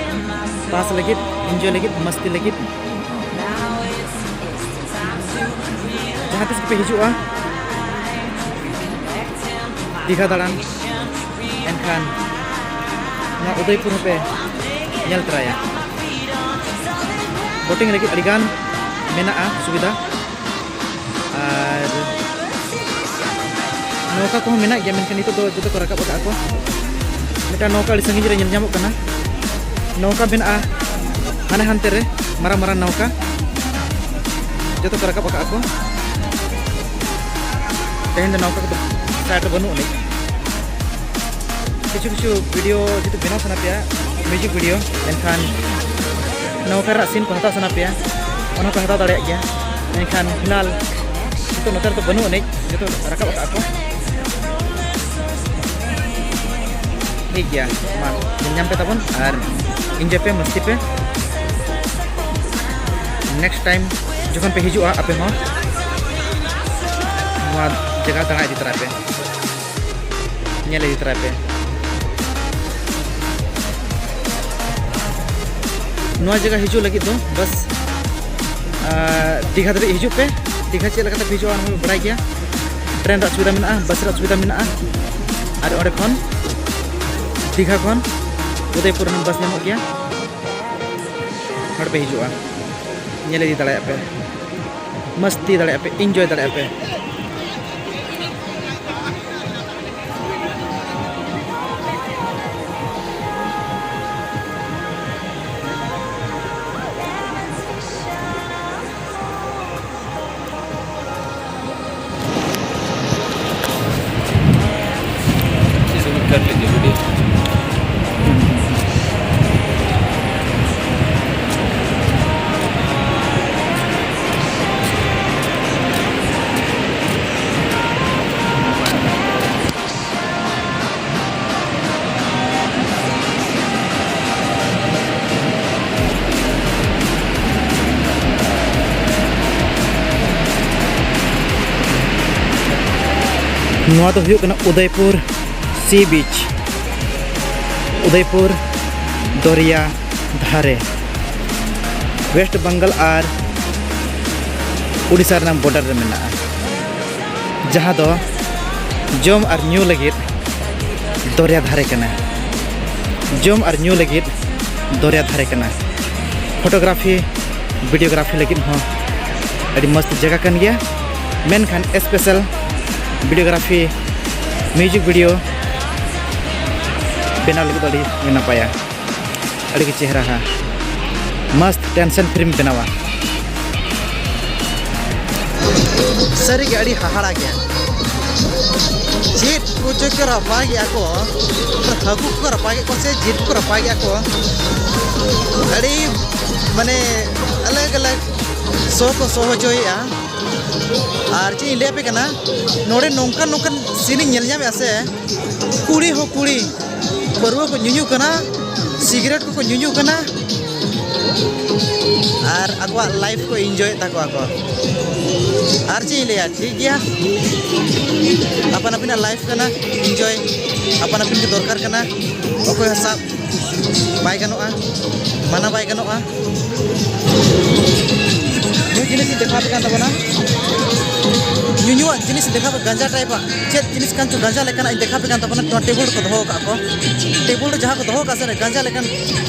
ᱯᱟᱥ ᱞᱟᱹᱜᱤᱫ, ᱤᱱᱡᱚᱭ ᱞᱟᱹᱜᱤᱫ, ᱢᱟᱥᱛᱤ ᱞᱟᱹᱜᱤᱫ᱾ ᱡᱟᱦᱟᱸ ᱛᱤᱥ ᱜᱮᱯᱮ ᱦᱤᱡᱩᱜᱼᱟ ᱫᱤᱜᱷᱟ ᱫᱟᱬᱟᱱ, ᱮᱱᱠᱷᱟᱱ ᱱᱚᱣᱟ ᱩᱫᱚᱭᱯᱩᱨ ᱦᱚᱸᱯᱮ ᱧᱮᱞ ᱛᱚᱨᱟᱭᱟ᱾ ᱵᱳᱴᱤᱝ ᱞᱟᱹᱜᱤᱫ ᱟᱹᱰᱤᱜᱟᱱ ᱢᱮᱱᱟᱜᱼᱟ ᱥᱩᱵᱤᱫᱷᱟ, ᱟᱨ ᱱᱚᱣᱠᱟ ᱠᱚᱦᱚᱸ ᱢᱮᱱᱟᱜ ᱜᱮᱭᱟ, ᱢᱮᱱᱠᱷᱟᱱ ᱱᱤᱛᱚᱜ ᱫᱚ ᱡᱚᱛᱚ ᱠᱚ ᱨᱟᱠᱟᱵ ᱟᱠᱟᱫ ᱠᱚ᱾ ᱢᱤᱫᱴᱟᱝ ᱱᱚᱣᱠᱟ ᱟᱹᱰᱤ ᱥᱟᱺᱜᱤᱧ ᱨᱮ ᱧᱮᱞ ᱧᱟᱢᱚᱜ ᱠᱟᱱᱟ᱾ ᱱᱚᱣᱠᱟ ᱢᱮᱱᱟᱜᱼᱟ ᱦᱟᱱᱮ ᱦᱟᱱᱛᱮ ᱨᱮ, ᱢᱟᱨᱟᱝ ᱢᱟᱨᱟᱝ ᱱᱚᱣᱠᱟ, ᱡᱚᱛᱚ ᱠᱚ ᱨᱟᱠᱟᱵ ᱟᱠᱟᱫ ᱠᱚ᱾ ᱛᱮᱦᱮᱧ ᱫᱚ ᱱᱚᱣᱠᱟ ᱠᱚᱫᱚ ᱥᱟᱭᱤᱰ ᱨᱮ ᱵᱟᱹᱱᱩᱜ ᱟᱹᱱᱤᱡ᱾ ᱠᱤᱪᱷᱩ ᱠᱤᱪᱷᱩ ᱵᱷᱤᱰᱤᱭᱳ ᱡᱩᱫᱤ ᱵᱮᱱᱟᱣ ᱥᱟᱱᱟ ᱯᱮᱭᱟ, ᱢᱤᱭᱩᱡᱤᱠ ᱵᱷᱤᱰᱤᱭᱳ, ᱮᱱᱠᱷᱟᱱ ᱱᱚᱣᱠᱟ ᱨᱮᱱᱟᱜ ᱥᱤᱱ ᱠᱚ ᱦᱟᱛᱟᱣ ᱥᱟᱱᱟ ᱯᱮᱭᱟ, ᱚᱱᱟ ᱯᱮ ᱦᱟᱛᱟᱣ ᱫᱟᱲᱮᱭᱟᱜ ᱜᱮᱭᱟ᱾ ᱢᱮᱱᱠᱷᱟᱱ ᱯᱷᱤᱞᱦᱟᱞ ᱱᱤᱛᱚᱜ ᱱᱚᱛᱮ ᱨᱮᱫᱚ ᱵᱟᱹᱱᱩᱜ ᱟᱹᱱᱤᱡ, ᱡᱚᱛᱚ ᱨᱟᱠᱟᱵ ᱟᱠᱟᱫ ᱠᱚ᱾ ᱴᱷᱤᱠ ᱜᱮᱭᱟ, ᱢᱟ ᱧᱮᱞ ᱧᱟᱢ ᱯᱮ ᱛᱟᱵᱚᱱ ᱟᱨ ᱤᱱᱡᱚᱭ ᱯᱮ, ᱢᱟᱹᱥᱛᱤ ᱯᱮ᱾ ᱱᱮᱠᱥᱴ ᱴᱟᱭᱤᱢ ᱡᱚᱠᱷᱚᱱ ᱯᱮ ᱦᱤᱡᱩᱜᱼᱟ, ᱟᱯᱮ ᱦᱚᱸ ᱱᱚᱣᱟ ᱡᱟᱭᱜᱟ ᱫᱟᱬᱟ ᱤᱫᱤ ᱛᱚᱨᱟᱭ ᱯᱮ, ᱧᱮᱞ ᱤᱫᱤ ᱛᱚᱨᱟᱭ ᱯᱮ᱾ ᱱᱚᱣᱟ ᱡᱟᱭᱜᱟ ᱦᱤᱡᱩᱜ ᱞᱟᱹᱜᱤᱫ ᱫᱚ ᱵᱟᱥ, ᱟᱨ, ᱫᱤᱜᱷᱟ ᱫᱷᱟᱹᱵᱤᱡ ᱦᱤᱡᱩᱜ ᱯᱮ᱾ ᱫᱤᱜᱷᱟ ᱪᱮᱫ ᱞᱮᱠᱟᱛᱮ ᱯᱮ ᱦᱤᱡᱩᱜᱼᱟ, ᱚᱱᱟ ᱦᱚᱸ ᱵᱟᱲᱟᱭ ᱜᱮᱭᱟ᱾ ᱴᱨᱮᱱ ᱨᱮᱭᱟᱜ ᱥᱩᱵᱤᱫᱷᱟ ᱢᱮᱱᱟᱜᱼᱟ, ᱵᱟᱥ ᱨᱮᱭᱟᱜ ᱥᱩᱵᱤᱫᱷᱟ ᱢᱮᱱᱟᱜᱼᱟ, ᱟᱨ ᱚᱸᱰᱮ ᱠᱷᱚᱱ ᱫᱤᱜᱷᱟ ᱠᱷᱚᱱ ᱩᱫᱚᱭᱯᱩᱨ ᱨᱮᱦᱚᱸ ᱵᱟᱥ ᱧᱟᱢᱚᱜ ᱜᱮᱭᱟ᱾ ᱱᱚᱰᱮ ᱯᱮ ᱦᱤᱡᱩᱜᱼᱟ, ᱧᱮᱞ ᱤᱫᱤ ᱫᱟᱲᱮᱭᱟᱜ ᱯᱮ, ᱢᱟᱥᱛᱤ ᱫᱟᱲᱮᱭᱟᱜ ᱯᱮ, ᱤᱱᱡᱚᱭ ᱫᱟᱲᱮᱭᱟᱜ ᱯᱮ᱾ ᱱᱚᱣᱟ ᱫᱚ ᱦᱩᱭᱩᱜ ᱠᱟᱱᱟ ᱩᱫᱚᱭᱯᱩᱨ ᱥᱤ ᱵᱤᱪ, ᱩᱫᱚᱭᱯᱩᱨ ᱫᱚᱨᱭᱟ ᱫᱷᱟᱨᱮ, ᱳᱭᱮᱥᱴ ᱵᱮᱝᱜᱚᱞ ᱟᱨ ᱩᱰᱤᱥᱟ ᱨᱮᱱᱟᱜ ᱵᱚᱰᱟᱨ ᱨᱮ ᱢᱮᱱᱟᱜᱼᱟ, ᱡᱟᱦᱟᱸ ᱫᱚ ᱡᱚᱢ ᱟᱨ ᱧᱩ ᱞᱟᱹᱜᱤᱫ ᱫᱚᱨᱭᱟ ᱫᱷᱟᱨᱮ ᱠᱟᱱᱟ᱾ ᱡᱚᱢ ᱟᱨ ᱧᱩ ᱞᱟᱹᱜᱤᱫ ᱫᱚᱨᱭᱟ ᱫᱷᱟᱨᱮ ᱠᱟᱱᱟ᱾ ᱯᱷᱳᱴᱳᱜᱨᱟᱯᱷᱤ, ᱵᱷᱤᱰᱤᱭᱳᱜᱨᱟᱯᱷᱤ ᱞᱟᱹᱜᱤᱫ ᱦᱚᱸ ᱟᱹᱰᱤ ᱢᱚᱡᱽ ᱡᱟᱭᱜᱟ ᱠᱟᱱ ᱜᱮᱭᱟ, ᱢᱮᱱᱠᱷᱟᱱ ᱥᱯᱮᱥᱟᱞ ᱵᱷᱤᱰᱤᱭᱳᱜᱨᱟᱯᱷᱤ, ᱢᱤᱭᱩᱡᱤᱠ ᱵᱷᱤᱰᱤᱭᱳ ᱵᱮᱱᱟᱣ ᱞᱟᱹᱜᱤᱫ ᱫᱚ ᱟᱹᱰᱤ ᱱᱟᱯᱟᱭᱟ᱾ ᱟᱹᱰᱤ ᱜᱮ ᱪᱮᱦᱨᱟ ᱦᱟ, ᱢᱚᱥᱛ ᱴᱮᱱᱥᱚᱱ ᱯᱷᱨᱤᱢ ᱵᱮᱱᱟᱣᱟ᱾ ᱥᱟᱹᱨᱤᱜᱮ ᱟᱹᱰᱤ ᱦᱟᱦᱟᱲᱟ ᱜᱮᱭᱟ᱾ ᱪᱮᱫ ᱠᱚᱪᱚ ᱠᱚ ᱨᱟᱯᱟᱜᱮᱜᱼᱟ ᱠᱚ, ᱦᱟᱹᱠᱩ ᱠᱚ ᱨᱟᱯᱟᱜᱮᱫ ᱠᱚᱣᱟ ᱥᱮ ᱪᱮᱫ ᱠᱚ ᱨᱟᱯᱟᱜᱮᱜᱼᱟ ᱠᱚ, ᱟᱹᱰᱤ ᱢᱟᱱᱮ ᱟᱞᱟᱜᱽ ᱟᱞᱟᱜᱽ ᱥᱚ ᱠᱚ ᱥᱚ ᱦᱚᱪᱚᱭᱮᱫᱼᱟ᱾ ᱟᱨ ᱪᱮᱫ ᱤᱧ ᱞᱟᱹᱭ ᱟᱯᱮ ᱠᱟᱱᱟ, ᱱᱚᱰᱮ ᱱᱚᱝᱠᱟᱱ ᱱᱚᱝᱠᱟᱱ ᱥᱤᱱ ᱤᱧ ᱧᱮᱞ ᱧᱟᱢᱮᱫᱼᱟ ᱥᱮ, ᱠᱩᱲᱤ ᱦᱚᱸ ᱠᱩᱲᱤ ᱯᱟᱹᱨᱣᱟᱹ ᱠᱚ ᱧᱩᱧᱩ ᱠᱟᱱᱟ, ᱥᱤᱜᱟᱨᱮᱴ ᱠᱚᱠᱚ ᱧᱩᱧᱩ ᱠᱟᱱᱟ, ᱟᱨ ᱟᱠᱚᱣᱟᱜ ᱞᱟᱭᱤᱯᱷ ᱠᱚ ᱤᱱᱡᱚᱭᱮᱫ ᱛᱟᱠᱚᱣᱟ ᱠᱚ᱾ ᱟᱨ ᱪᱮᱫ ᱤᱧ ᱞᱟᱹᱭᱟ, ᱴᱷᱤᱠ ᱜᱮᱭᱟ, ᱟᱯᱟᱱ ᱟᱹᱯᱤᱱᱟᱜ ᱞᱟᱭᱤᱯᱷ ᱠᱟᱱᱟ, ᱤᱱᱡᱚᱭ ᱟᱯᱟᱱ ᱟᱹᱯᱤᱱ ᱜᱮ ᱫᱚᱨᱠᱟᱨ ᱠᱟᱱᱟ᱾ ᱚᱠᱚᱭ ᱦᱚᱸ ᱥᱟᱵ ᱵᱟᱭ ᱜᱟᱱᱚᱜᱼᱟ, ᱢᱟᱱᱟ ᱵᱟᱭ ᱜᱟᱱᱚᱜᱼᱟ᱾ ᱧᱩ ᱡᱤᱱᱤᱥ ᱤᱧ ᱫᱮᱠᱷᱟᱣ ᱟᱯᱮ ᱠᱟᱱ ᱛᱟᱵᱚᱱᱟ, ᱧᱩᱧᱩᱣᱟᱜ ᱡᱤᱱᱤᱥ ᱫᱮᱠᱷᱟᱣ ᱯᱮ, ᱜᱟᱸᱡᱟ ᱴᱟᱭᱤᱯᱟᱜ ᱪᱮᱫ ᱡᱤᱱᱤᱥ ᱠᱟᱱ ᱪᱚ, ᱜᱟᱸᱡᱟ ᱞᱮᱠᱟᱱᱟᱜ ᱤᱧ ᱫᱮᱠᱷᱟᱣ ᱟᱯᱮ ᱠᱟᱱ ᱛᱟᱵᱚᱱᱟ᱾ ᱱᱚᱣᱟ ᱴᱮᱵᱩᱞ ᱨᱮᱠᱚ ᱫᱚᱦᱚ ᱟᱠᱟᱫ ᱠᱚ, ᱴᱮᱵᱩᱞ ᱨᱮ ᱡᱟᱦᱟᱸ ᱠᱚ ᱫᱚᱦᱚ ᱟᱠᱟᱫ ᱥᱮ, ᱜᱟᱸᱡᱟ ᱞᱮᱠᱟᱱ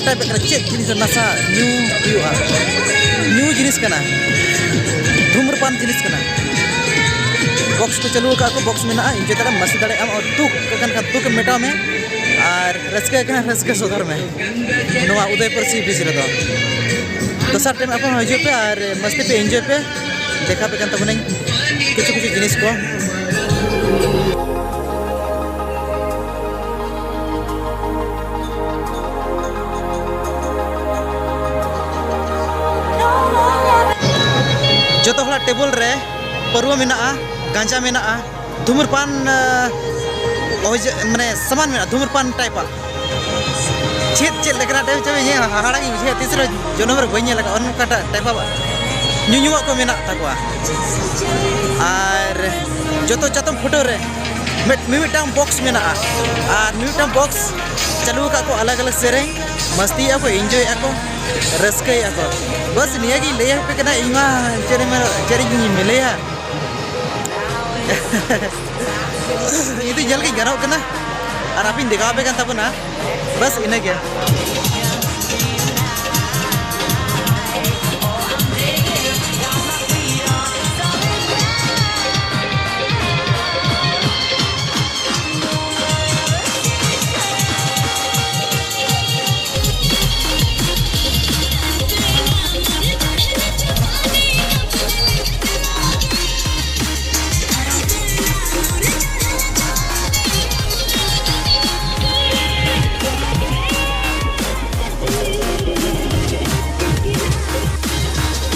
ᱴᱟᱭᱤᱯ ᱠᱟᱱᱟ᱾ ᱪᱮᱫ ᱡᱤᱱᱤᱥ ᱱᱟᱥᱟ ᱧᱩ ᱦᱩᱭᱩᱜᱼᱟ, ᱧᱩ ᱡᱤᱱᱤᱥ ᱠᱟᱱᱟ, ᱫᱷᱩᱢᱨᱯᱟᱱ ᱡᱤᱱᱤᱥ ᱠᱟᱱᱟ᱾ ᱵᱚᱠᱥ ᱠᱚ ᱪᱟᱹᱞᱩ ᱟᱠᱟᱫ ᱠᱚ, ᱵᱚᱠᱥ ᱢᱮᱱᱟᱜᱼᱟ, ᱤᱱᱡᱚᱭ ᱫᱟᱲᱮᱭᱟᱜᱼᱟ, ᱢᱟᱥᱛᱤ ᱫᱟᱲᱮᱭᱟᱜᱼᱟᱢ᱾ ᱟᱨ ᱫᱩᱠ ᱠᱟᱱ ᱠᱷᱟᱱ ᱫᱩᱠ ᱮᱢ ᱢᱮᱴᱟᱣ ᱢᱮ, ᱟᱨ ᱨᱟᱹᱥᱠᱟᱹ ᱠᱟᱱᱟ ᱨᱟᱹᱥᱠᱟᱹ ᱥᱚᱫᱚᱨ ᱢᱮ ᱱᱚᱣᱟ ᱩᱫᱚᱭᱯᱩᱨ ᱥᱤ ᱵᱤᱪ ᱨᱮᱫᱚ᱾ ᱫᱚᱥᱟᱨ ᱴᱟᱭᱤᱢ ᱟᱯᱮ ᱦᱚᱸ ᱦᱤᱡᱩᱜ ᱯᱮ ᱟᱨ ᱢᱟᱥᱛᱤ ᱯᱮ ᱤᱱᱡᱚᱭ ᱯᱮ᱾ ᱫᱮᱠᱷᱟᱣ ᱯᱮ ᱠᱟᱱ ᱛᱟᱵᱚᱱᱟᱹᱧ ᱠᱤᱪᱷᱩ ᱠᱤᱪᱷᱩ ᱡᱤᱱᱤᱥ ᱠᱚ᱾ ᱡᱚᱛᱚ ᱦᱚᱲᱟᱜ ᱴᱮᱵᱚᱞ ᱨᱮ ᱯᱟᱹᱨᱣᱟᱹ ᱢᱮᱱᱟᱜᱼᱟ, ᱜᱟᱸᱡᱟ ᱢᱮᱱᱟᱜᱼᱟ, ᱫᱷᱩᱢᱨᱯᱟᱱ, ᱟᱸ, ᱚᱡᱮ, ᱢᱟᱱᱮ ᱥᱟᱢᱟᱱ ᱢᱮᱱᱟᱜᱼᱟ, ᱫᱷᱩᱢᱨᱯᱟᱱ ᱴᱟᱭᱤᱯᱟᱜ᱾ ᱪᱮᱫ ᱪᱮᱫ ᱞᱮᱠᱟᱱᱟᱜ ᱴᱟᱭᱤᱯ ᱪᱚᱝ ᱤᱧ ᱦᱟᱦᱟᱲᱟᱜ ᱜᱤᱧ ᱵᱩᱡᱷᱟᱹᱣᱟ, ᱛᱤᱥ ᱨᱮᱦᱚᱸ ᱡᱚᱱᱚᱢ ᱨᱮ ᱵᱟᱹᱧ ᱧᱮᱞ ᱟᱠᱟᱫᱼᱟ ᱚᱱᱠᱟᱴᱟᱜ ᱴᱟᱭᱤᱯᱟᱜ ᱧᱩᱧᱩᱣᱟᱜ ᱠᱚ ᱢᱮᱱᱟᱜ ᱛᱟᱠᱚᱣᱟ᱾ ᱟᱨ ᱡᱚᱛᱚ ᱪᱟᱛᱚᱢ ᱯᱷᱩᱴᱟᱹᱣ ᱨᱮ ᱢᱤᱫ, ᱢᱤᱢᱤᱫᱴᱟᱝ ᱵᱚᱠᱥ ᱢᱮᱱᱟᱜᱼᱟ, ᱟᱨ ᱢᱤᱢᱤᱫᱴᱟᱝ ᱵᱚᱠᱥ ᱪᱟᱹᱞᱩ ᱟᱠᱟᱫ ᱠᱚ ᱟᱞᱟᱜᱽ ᱟᱞᱟᱜᱽ ᱥᱮᱨᱮᱧ, ᱢᱟᱥᱛᱤᱭᱮᱫᱼᱟ ᱠᱚ, ᱤᱱᱡᱚᱭᱮᱫᱼᱟ ᱠᱚ, ᱨᱟᱹᱥᱠᱟᱹᱭᱮᱫᱼᱟ ᱠᱚ᱾ ᱵᱟᱥ ᱱᱤᱭᱟᱹ ᱜᱤᱧ ᱞᱟᱹᱭ ᱟᱯᱮ ᱠᱟᱱᱟ, ᱤᱧ ᱢᱟ ᱪᱮᱫ ᱤᱧ ᱢᱮᱱᱟ, ᱪᱮᱫ ᱤᱧ ᱞᱟᱹᱭᱟ᱾ ᱤᱧ ᱫᱚ ᱧᱮᱞ ᱜᱤᱧ ᱜᱟᱱᱚᱜ ᱠᱟᱱᱟ ᱟᱨ ᱟᱯᱮᱧ ᱫᱮᱠᱷᱟᱣ ᱟᱯᱮ ᱠᱟᱱ ᱛᱟᱵᱚᱱᱟ, ᱵᱟᱥ ᱤᱱᱟᱹᱜᱮ᱾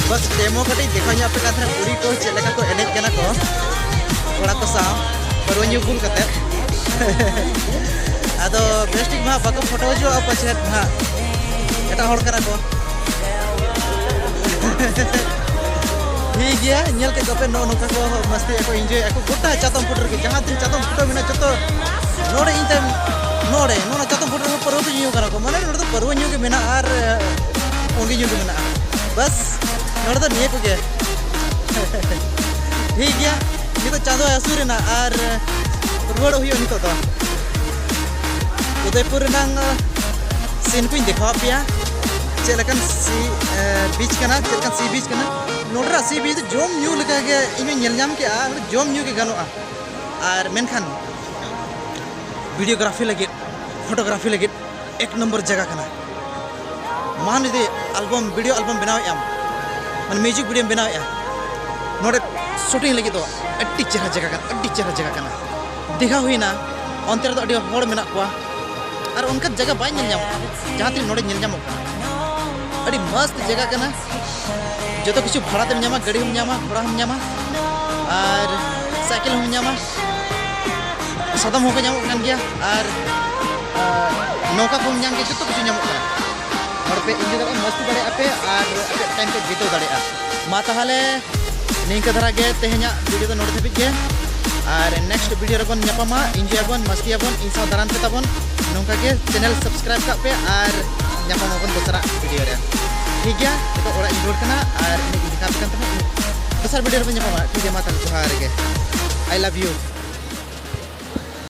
ᱵᱟᱥ ᱰᱮᱢᱳ ᱠᱟᱹᱴᱤᱡ ᱫᱮᱠᱷᱟᱣ ᱧᱚᱜ ᱟᱯᱮ ᱠᱟᱱ ᱛᱟᱦᱮᱱᱟ, ᱠᱩᱲᱤ ᱠᱚ ᱪᱮᱫ ᱞᱮᱠᱟ ᱠᱚ ᱮᱱᱮᱡ ᱠᱟᱱᱟ ᱠᱚ ᱠᱚᱲᱟ ᱠᱚ ᱥᱟᱶ ᱯᱟᱹᱨᱣᱟᱹ ᱧᱩ ᱵᱩᱞ ᱠᱟᱛᱮ᱾ ᱟᱫᱚ ᱵᱮᱥ ᱴᱷᱤᱠ ᱢᱟ ᱵᱟᱠᱚ ᱯᱷᱳᱴᱳ ᱦᱚᱪᱚᱣᱟᱜᱼᱟ ᱯᱟᱪᱷᱮᱫ ᱦᱟᱸᱜ, ᱮᱴᱟᱜ ᱦᱚᱲ ᱠᱟᱱᱟ ᱠᱚ᱾ ᱴᱷᱤᱠ ᱜᱮᱭᱟ, ᱧᱮᱞ ᱠᱮᱫ ᱠᱚᱯᱮ ᱱᱚᱜᱼᱚ ᱱᱚᱝᱠᱟ ᱠᱚ ᱢᱟᱥᱛᱤ ᱟᱠᱚ, ᱤᱱᱡᱚᱭ ᱟᱠᱚ ᱜᱚᱴᱟ ᱪᱟᱛᱚᱢ ᱯᱷᱩᱴ ᱨᱮᱜᱮ, ᱡᱟᱦᱟᱸ ᱛᱤᱱ ᱪᱟᱛᱚᱢ ᱯᱷᱩᱴᱟᱹ ᱢᱮᱱᱟᱜᱼᱟ ᱡᱚᱛᱚ ᱱᱚᱰᱮ ᱤᱧ ᱛᱟᱭᱚᱢ, ᱱᱚᱰᱮ ᱱᱚᱣᱟ ᱪᱟᱛᱚᱢ ᱯᱷᱩᱴ ᱨᱮᱦᱚᱸ ᱯᱟᱹᱨᱣᱟᱹ ᱠᱚ ᱧᱩ ᱠᱟᱱᱟ ᱠᱚ, ᱢᱟᱱᱮ ᱱᱚᱰᱮ ᱫᱚ ᱯᱟᱹᱨᱣᱟᱹ ᱧᱩ ᱜᱮ ᱢᱮᱱᱟᱜᱼᱟ ᱟᱨ ᱯᱩᱸᱜᱤ ᱧᱩ ᱜᱮ ᱢᱮᱱᱟᱜᱼᱟ᱾ ᱵᱟᱥ ᱱᱚᱰᱮ ᱫᱚ ᱱᱤᱭᱟᱹ ᱠᱚᱜᱮ᱾ ᱴᱷᱤᱠ ᱜᱮᱭᱟ, ᱱᱤᱛᱚᱜ ᱪᱟᱸᱫᱳ ᱦᱟᱹᱥᱩᱨ ᱮᱱᱟ ᱟᱨ ᱨᱩᱣᱟᱹᱲᱚᱜ ᱦᱩᱭᱩᱜᱼᱟ ᱱᱤᱛᱚᱜ ᱫᱚ᱾ ᱩᱫᱚᱭᱯᱩᱨ ᱨᱮᱱᱟᱝ ᱥᱤᱱ ᱠᱚᱧ ᱫᱮᱠᱷᱟᱣᱟᱫ ᱯᱮᱭᱟ, ᱪᱮᱫ ᱞᱮᱠᱟᱱ ᱥᱤ, ᱮ, ᱵᱤᱪ ᱠᱟᱱᱟ, ᱪᱮᱫ ᱞᱮᱠᱟᱱ ᱥᱤ ᱵᱤᱪ ᱠᱟᱱᱟ᱾ ᱱᱚᱰᱮᱱᱟᱜ ᱥᱤ ᱵᱤᱪ ᱫᱚ ᱡᱚᱢ ᱧᱩ ᱞᱮᱠᱟᱜᱮ ᱤᱧ ᱦᱚᱸᱧ ᱧᱮᱞ ᱧᱟᱢ ᱠᱮᱜᱼᱟ, ᱱᱚᱰᱮ ᱡᱚᱢ ᱧᱩ ᱜᱮ ᱜᱟᱱᱚᱜᱼᱟ᱾ ᱟᱨ ᱢᱮᱱᱠᱷᱟᱱ ᱵᱷᱤᱰᱤᱭᱳᱜᱨᱟᱯᱷᱤ ᱞᱟᱹᱜᱤᱫ, ᱯᱷᱳᱴᱳᱜᱨᱟᱯᱷᱤ ᱞᱟᱹᱜᱤᱫ ᱮᱠ ᱱᱚᱢᱵᱚᱨ ᱡᱟᱭᱜᱟ ᱠᱟᱱᱟ᱾ ᱢᱟᱱ ᱡᱩᱫᱤ ᱟᱞᱵᱟᱢ, ᱵᱷᱤᱰᱤᱭᱳ ᱟᱞᱵᱟᱢ ᱵᱮᱱᱟᱣᱮᱫ ᱟᱢ, ᱢᱟᱱᱮ ᱢᱤᱣᱡᱤᱠ ᱵᱷᱤᱰᱤᱭᱳᱢ ᱵᱮᱱᱟᱣᱮᱫᱼᱟ, ᱱᱚᱰᱮ ᱥᱩᱴᱤᱝ ᱞᱟᱹᱜᱤᱫ ᱫᱚ ᱟᱹᱰᱤ ᱪᱮᱦᱨᱟ ᱡᱟᱭᱜᱟ ᱠᱟᱱᱟ, ᱟᱹᱰᱤ ᱪᱮᱦᱨᱟ ᱡᱟᱭᱜᱟ ᱠᱟᱱᱟ᱾ ᱫᱤᱜᱷᱟ ᱦᱩᱭᱱᱟ, ᱚᱱᱛᱮ ᱨᱮᱫᱚ ᱟᱹᱰᱤ ᱦᱚᱲ ᱢᱮᱱᱟᱜ ᱠᱚᱣᱟ, ᱟᱨ ᱚᱱᱠᱟᱱ ᱡᱟᱭᱜᱟ ᱵᱟᱭ ᱧᱮᱞ ᱧᱟᱢᱚᱜᱼᱟ ᱡᱟᱦᱟᱸ ᱛᱤᱱᱟᱹᱜ ᱱᱚᱰᱮ ᱧᱮᱞ ᱧᱟᱢᱚᱜ ᱠᱟᱱᱟ᱾ ᱟᱹᱰᱤ ᱢᱚᱥᱛ ᱡᱟᱭᱜᱟ ᱠᱟᱱᱟ᱾ ᱡᱚᱛᱚ ᱠᱤᱪᱷᱩ ᱵᱷᱟᱲᱟ ᱛᱮᱢ ᱧᱟᱢᱟ, ᱜᱟᱹᱰᱤ ᱦᱚᱸᱢ ᱧᱟᱢᱟ, ᱜᱷᱚᱲᱟ ᱦᱚᱸᱢ ᱧᱟᱢᱟ, ᱟᱨ ᱥᱟᱭᱠᱮᱞ ᱦᱚᱸᱢ ᱧᱟᱢᱟ᱾ ᱥᱟᱫᱚᱢ ᱦᱚᱸᱠᱚ ᱧᱟᱢᱚᱜ ᱠᱟᱱ ᱜᱮᱭᱟ, ᱟᱨ ᱟᱨ ᱱᱚᱝᱠᱟ ᱠᱚᱢ ᱧᱟᱢ ᱜᱮ, ᱡᱚᱛᱚ ᱠᱤᱪᱷᱩ ᱧᱟᱢᱚᱜ ᱠᱟᱱᱟ᱾ ᱦᱚᱲ ᱯᱮ ᱤᱱᱡᱚᱭ ᱫᱟᱲᱮᱭᱟᱜᱼᱟ, ᱢᱟᱥᱛᱤ ᱫᱟᱲᱮᱭᱟᱜᱼᱟ ᱯᱮ, ᱟᱨ ᱟᱯᱮᱭᱟᱜ ᱴᱟᱭᱤᱢ ᱯᱮ ᱵᱤᱛᱟᱹᱣ ᱫᱟᱲᱮᱭᱟᱜᱼᱟ᱾ ᱢᱟ ᱛᱟᱦᱚᱞᱮ ᱱᱤᱝᱠᱟᱹ ᱫᱷᱟᱨᱟ ᱜᱮ ᱛᱮᱦᱮᱧᱟᱜ ᱵᱷᱤᱰᱤᱭᱳ ᱫᱚ ᱱᱚᱰᱮ ᱫᱷᱟᱹᱵᱤᱡ ᱜᱮ, ᱟᱨ ᱱᱮᱠᱥᱴ ᱵᱷᱤᱰᱤᱭᱳ ᱨᱮᱵᱚᱱ ᱧᱟᱯᱟᱢᱟ, ᱤᱱᱡᱚᱭ ᱟᱵᱚᱱ, ᱢᱟᱥᱛᱤ ᱟᱵᱚᱱ, ᱤᱧ ᱥᱟᱶ ᱫᱟᱬᱟᱱ ᱯᱮ ᱛᱟᱵᱚᱱ᱾ ᱱᱚᱝᱠᱟ ᱜᱮ ᱪᱮᱱᱮᱞ ᱥᱟᱵᱥᱠᱨᱟᱭᱤᱵ ᱠᱟᱜ ᱯᱮ, ᱟᱨ ᱧᱟᱯᱟᱢ ᱟᱵᱚᱱ ᱫᱚᱥᱟᱨᱟᱜ ᱵᱷᱤᱰᱤᱭᱳ ᱨᱮ᱾ ᱴᱷᱤᱠ ᱜᱮᱭᱟ, ᱱᱤᱛᱚᱜ ᱚᱲᱟᱜ ᱤᱧ ᱨᱩᱣᱟᱹᱲ ᱠᱟᱱᱟ, ᱟᱨ ᱤᱱᱟᱹᱜ ᱤᱧ ᱫᱮᱠᱷᱟᱣ ᱟᱯᱮ ᱠᱟᱱ ᱛᱟᱦᱮᱸᱫ᱾ ᱫᱚᱥᱟᱨ ᱵᱷᱤᱰᱤᱭᱳ ᱨᱮᱵᱚᱱ ᱧᱟᱯᱟᱢᱟ᱾ ᱴᱷᱤᱠ ᱜᱮᱭᱟ, ᱢᱟ ᱛᱟᱦᱚᱞᱮ ᱡᱚᱦᱟᱨ ᱜᱮ, I love you᱾